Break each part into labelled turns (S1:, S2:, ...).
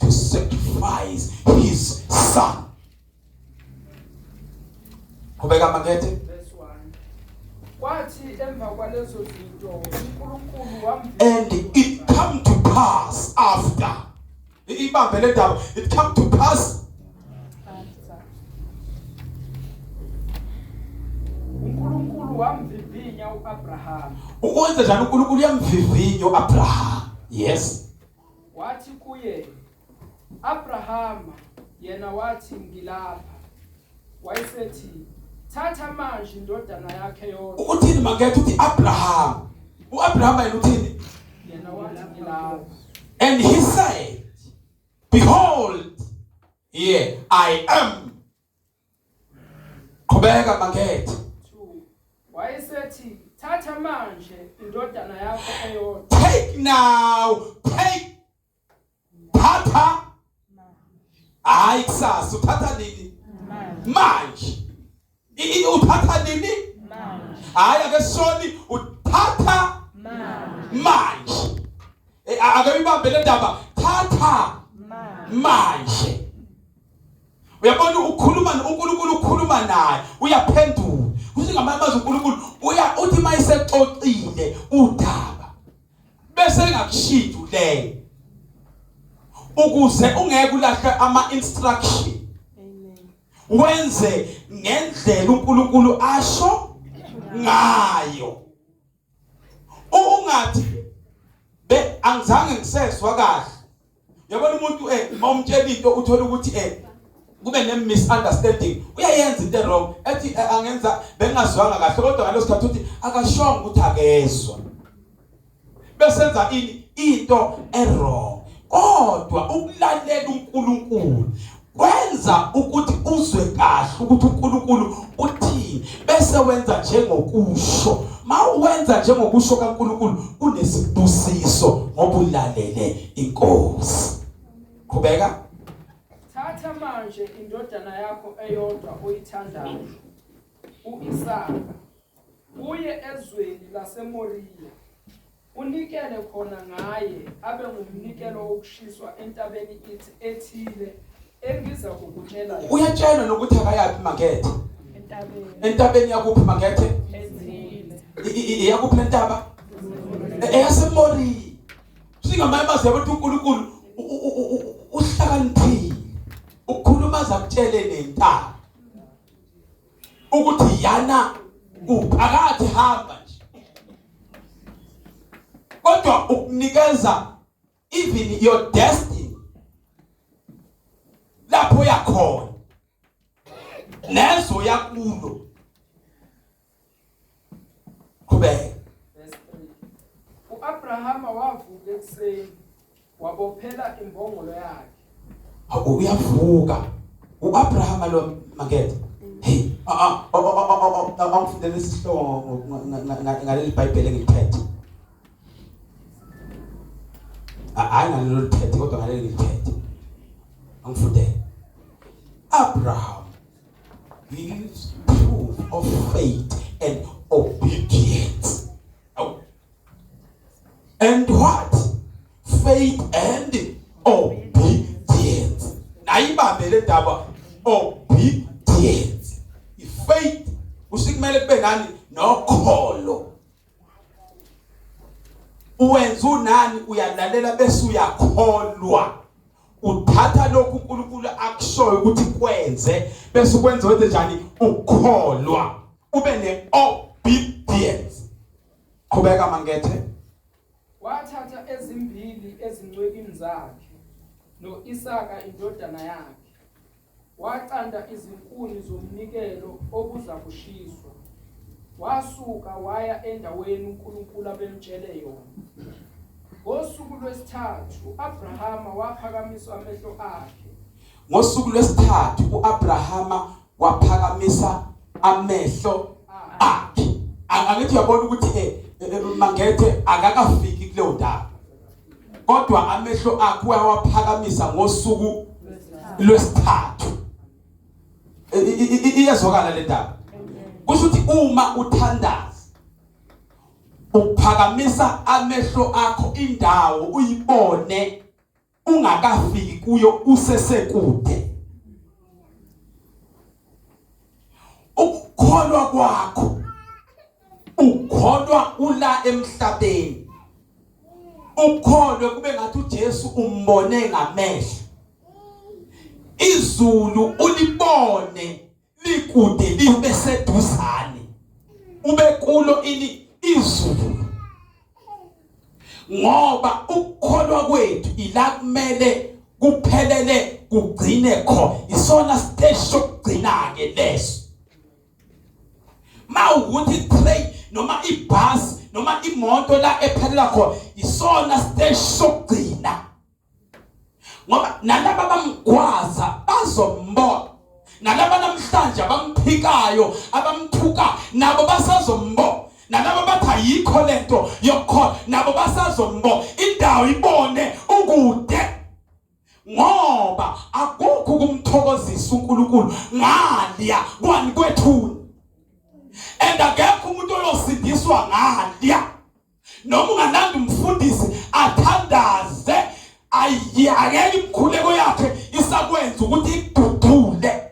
S1: to sacrifice his son. Qhubeka Mangethe.
S2: Verse 1. Kwathi emva kwalezo zinto uNkulunkulu
S1: And it come to pass after. Ibambe le ndaba. It come to pass
S2: uNkulunkulu wamvivinya uAbraham.
S1: Ukwenza njani uNkulunkulu uyamvivinya uAbraham. Yes.
S2: Wathi kuye Abrahama, yena wathi ngilapha. Wayesethi thatha manje indodana yakhe yodwa.
S1: Uthini Mangethe uthi Abraham. uAbraham yena uthini?
S2: Yena wathi ngilapha.
S1: And he said, Behold, here I am. Qhubeka Mangethe.
S2: 2 Wayesethi thatha manje indodana yakho eyodwa.
S1: Take now, take thatha hayi kusasa uthatha nini manje uthatha nini hayi ake soni uthatha manje eh, ake uyibambe le ndaba thatha manje uyabona ukhuluma uNkulunkulu ukhuluma naye uyaphendula kusho ngamanye amazwi uNkulunkulu uya uthi mayisexoxile udaba bese engakushintshi uleyo ukuze ungeke ulahle ama instruction wenze ngendlela uNkulunkulu asho ngayo ungathi be angizange ngisezwa kahle yabona umuntu eh mawumtshela into uthola ukuthi eh kube ne misunderstanding uyayenza into wrong ethi eh, angenza bengazwanga kahle kodwa ngaleso sikhathi uthi akashongo ukuthi akezwa besenza ini into errong kodwa ukulalela uNkulunkulu kwenza ukuthi uzwe kahle ukuthi uNkulunkulu uthini bese wenza njengokusho mawuwenza njengokusho kaNkulunkulu kunesibusiso ngoba ulalele inkosi qhubeka
S2: Thatha manje indodana yakho eyodwa oyithandayo uIsaka uye ezweni laseMoriya Unikele khona ngaye abe ngumnikelo wokushiswa entabeni ithi ethile engiza kukutshela yona.
S1: Uyatshelwa nokuthi akayaphi Mangethe.
S2: Entabeni.
S1: Entabeni yakuphi Mangethe?
S2: Ethile.
S1: Iyakuphi le ntaba? EyaseMoriya. Singamanye amazwi ukuthi uNkulunkulu uhlakaniphile. Ukhuluma azakutshele nentaba. Ukuthi yana kuphi akathi hamba nje. Kodwa ukunikeza even your destiny lapho yakhona nezo yakulo qhubeka
S2: Verse 3. U-Abrahama wavuka ekuseni wabophela imbongolo yakhe.
S1: Uyavuka uAbrahama lo makethe hey a a angifundele isihloko ngaleli Bhayibheli engiliphethe hayi ngalelo liphethe kodwa ngaleli ngiliphethe angifundele Abraham gives proof of faith and obedience. And what? Faith and obedience. Nayibambe le ndaba obedience. Ifaith usikumele kube nani nokholo. Uwenza unani uyalalela bese uyakholwa. Uthatha lokhu uNkulunkulu akushoyo ukuthi kwenze bese ukwenza wenze njani ukholwa ube neobedience. Qhubeka Mangethe.
S2: Wathatha ezimbili ezincwekini zakhe no-Isaka indodana yakhe, wacanda izinkuni zomnikelo obuzakushiswa, wasuka waya endaweni uNkulunkulu abemtshele yona. Ngosuku lwesithathu u-Abrahama waphakamisa amehlo akhe.
S1: Ngosuku lwesithathu u-Abrahama waphakamisa amehlo akhe. Angithi uyabona ukuthi eh, eh, eh Mangethe akakafiki kuleyo ndawo. Kodwa amehlo akhe uyawaphakamisa ngosuku lwesithathu. Iyezwakala le ndaba. Kusho ukuthi uma uthandaza uphakamisa amehlo akho indawo uyibone. Ungakafiki kuyo usesekude. Ukukholwa kwakho ukholwa ula emhlabeni. Ukholwe kube ngathi uJesu umbone ngamehlo. Izulu ulibone likude libe seduzane ube kulo ini izulu ngoba ukukholwa kwethu ila kumele kuphelele kugcine kho isona stage sokugcina ke leso mawukuthi train noma ibus noma imoto la ephelela khona isona stage sokugcina ngoba nalaba bamgwaza bazombona nalaba namhlanje abamphikayo abamthuka nabo basazombona nalaba bathi ayikho lento yokukholwa nabo basazombona indawo ibone ukude ngoba akukho ukumthokozisa uNkulunkulu ngaliya kwani kwethuna and akekho umuntu oyosindiswa ngaliya noma ungalanda umfundisi athandaze ayi angeke imkhuleko yakhe isakwenza ukuthi ikududule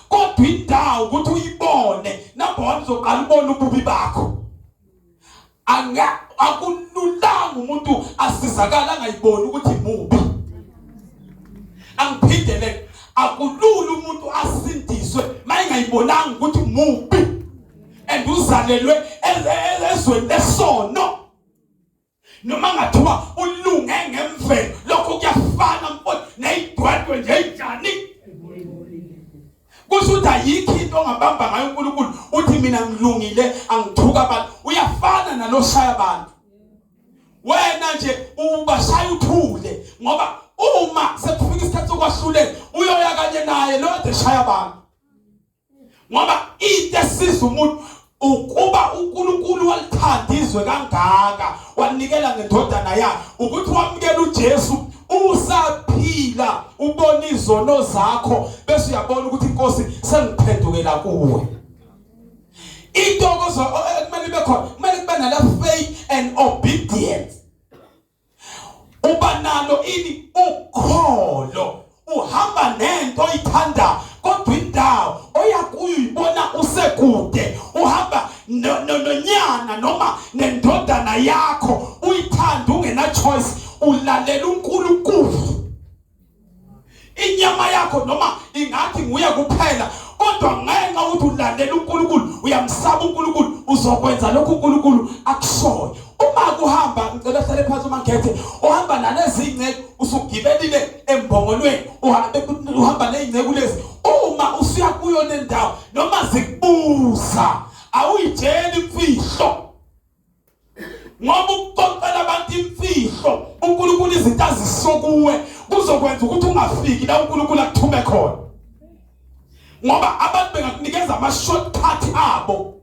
S1: kodwa indawo ukuthi uyibone number 1 uzoqala ubone ububi bakho anga akululanga umuntu asizakala angayiboni ukuthi mubi angiphindele akulula umuntu asindiswe mayengayibonanga ukuthi mubi and uzalelwe ezweni lesono noma ngathiwa ulunge ngemvelo lokho kuyafana mfowethu neyidwedwe nje injani kusho ukuthi ayikho into ongabamba ngayo uNkulunkulu uthi mina ngilungile angithuka abantu uyafana naloshaya abantu wena nje ubashaya uthule ngoba uma sekufika isikhathi sokwahlulela uyoya kanye naye lo ade shaya abantu ngoba into esiza umuntu ukuba uNkulunkulu walithanda izwe kangaka wanikela ngendodana yakhe ukuthi wamukela uJesu usaphila ubona izono zakho bese uyabona ukuthi inkosi sengiphendukela kuwe intokozo ekumele ibe khona kumele kube nala faith and obedience uba nalo ini ukholo uhamba nento oyithanda kodwa indawo oya kuyo uyibona usekude uhamba nonyana noma nendodana yakho uyithanda ungena choice ulalela uNkulunkulu inyama yakho noma ingathi nguye kuphela kodwa ngenxa ukuthi ulalela uNkulunkulu uyamsaba uNkulunkulu uzokwenza lokhu uNkulunkulu akushoyo uma kuhamba ngicela hlale phansi uma ngikhethe uhamba nalezi ingceku usugibelile embongolweni uhamba nezingceku lezi uma usuya kuyo lendawo noma zikubuza awuyitsheli imfihlo ngoba ukuxoxela abantu imfihlo uNkulunkulu izinto azisokuwe kuzokwenza ukuthi ungafiki la uNkulunkulu akuthume khona ngoba abantu bengakunikeza ama shortcut abo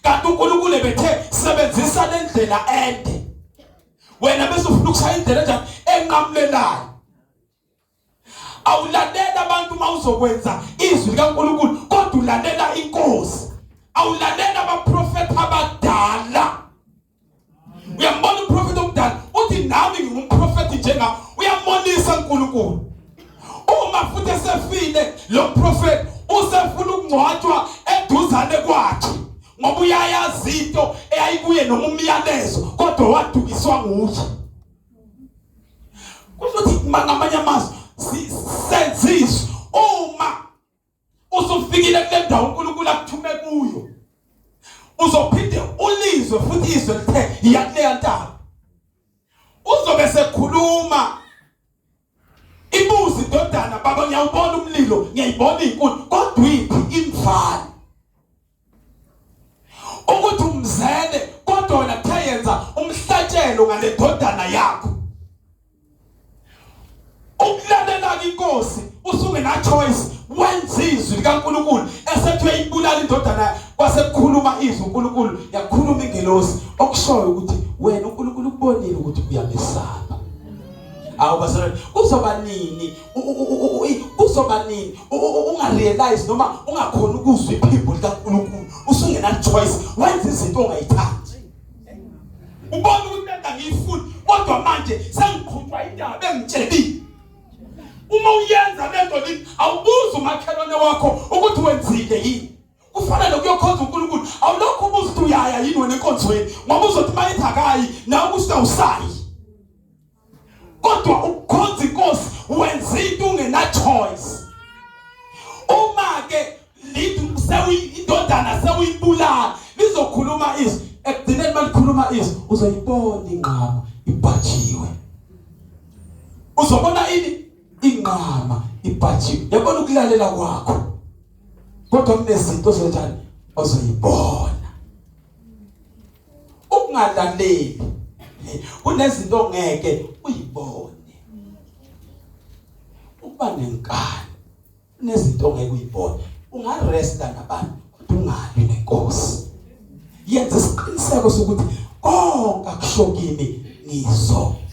S1: kanti uNkulunkulu ebethe sebenzisa le ndlela ende wena bese ufuna ukushaya indlela enjani enqamulelayo awulalela abantu uma uzokwenza izwi likaNkulunkulu kodwa ulalela inkosi awulalela abaprofeti abadala uyambona umprofeti omdala uthi nami ngingumprofeti njenga uyambonisa uNkulunkulu uma futhi esefile lo mprofeti usefuna ukungcwatshwa eduzane kwakhe ngoba uyayazi into eyayikuye noma umyalezo kodwa wadukiswa nguye kusho ukuthi ngamanye amazwi senziswa uma usufikile kule ndawo uNkulunkulu akuthume kuyo uzophinde ulizwe futhi izwe lithe yiya kuleya ntaba uzobe sekhuluma ibuza indodana baba ngiyawubona umlilo ngiyayibona inkuni kodwa iphi imvana ukuthi umzele kodwa wena kuthe yenza umhlatshelo ngalendodana yakho ukulalela inkosi usungena choice wenza izwi likaNkuluNkulu esethi uyayibulala indodana kwase kukhuluma izwi uNkulunkulu yakhuluma ingelosi okushoyo ukuthi wena uNkulunkulu ukubonile ukuthi uyamesaba awu bazalwane kuzoba nini kuzoba nini ungarealize noma ungakhona ukuzwa iphimbo likaNkulunkulu usungena choice wenza izinto ongayithandi ubona ukuthi lento angiyifuni Kodwa manje sengiqhutshwa indaba engitshelile. Uma uyenza lento le, awubuzi umakhelwane wakho ukuthi wenzile yini. Kufana nokuyokhonza uNkulunkulu, awulokhu ubuza ukuthi uyaya yini wena enkonzweni, ngoba uzothi mayethi akayi nawe ukuthi awusayi. Kodwa ukukhonza inkosi wenza into ungena choice. Uma ke lithi sewuyindodana sewuyibulala, lizokhuluma izwi, ekugcineni malikhuluma izwi uzoyibona inqama ibhajiwe. Uzobona ini? Inqama ibhajiwe. Yabona ukulalela kwakho, kodwa kunezinto ozenjani ozoyibona. Ukungalaleli kunezinto ongeke uyibone. Ukuba nenkani kunezinto ongeke uyibone. Ungaresta nabantu kodwa ungalwi nenkosi. Yenza isiqiniseko sokuthi konke akusho kimi ngizokwenza.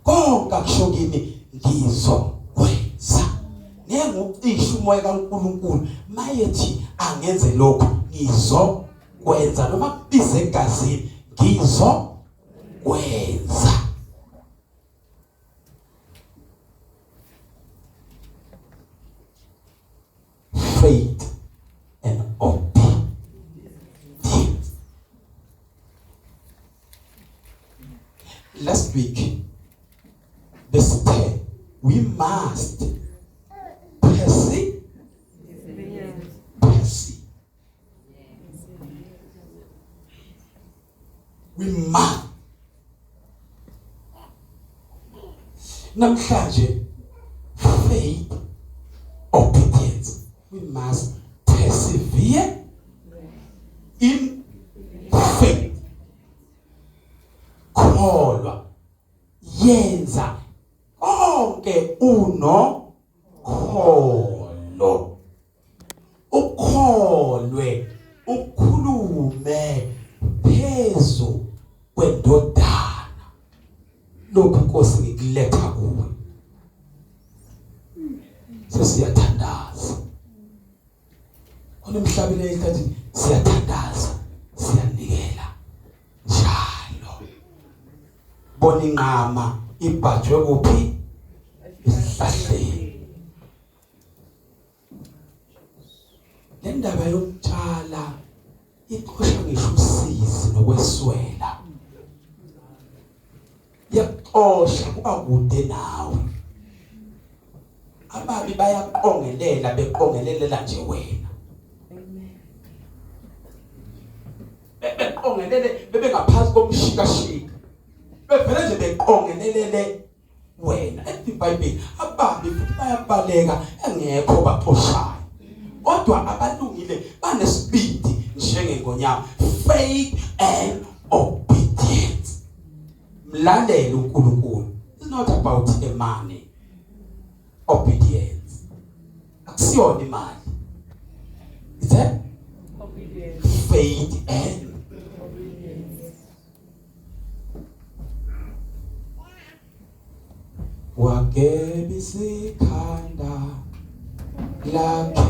S1: Konke akusho kimi ngizokwenza. Ngeke ngucishe umoya kaNkuluNkulu mayethi angenze lokhu, ngizokwenza. Noma kubize egazini, ngizokwenza. Faith and obedience. Last week besithe we must persevere. We must. Namhlanje faith, obedience, we must persevere in faith. Kholwa, yenza konke uno kholo, ukholwe, ukhulume phezu kwendodana. Lokhu Nkosi ngikuletha kuwe. Sesiyathandaza khona emhlabeni ehlathi, siyathandaza, siyanikela njalo. Bona inqama ibhajwe kuphi? Esihlahleni. Le ndaba yokutshala ixosha ngisho usizi nokweswela, iyakuxosha kuba kude nawe. Ababi bayaqongelela, beqongelelela nje wena, beqongelele bebengaphansi komshikashika, bevele nje beqongelelele wena. Ethi iBhayibheli ababi futhi bayabaleka engekho baxoshayo, kodwa abalungile banesibindi njengengonyama. Faith and obedience. Mlalele uNkulunkulu. It's not about a money. Obedience akusiyona imali. It's a
S2: obedience.
S1: Faith and
S2: obedience.
S1: Wagebisa ikhanda lakhe.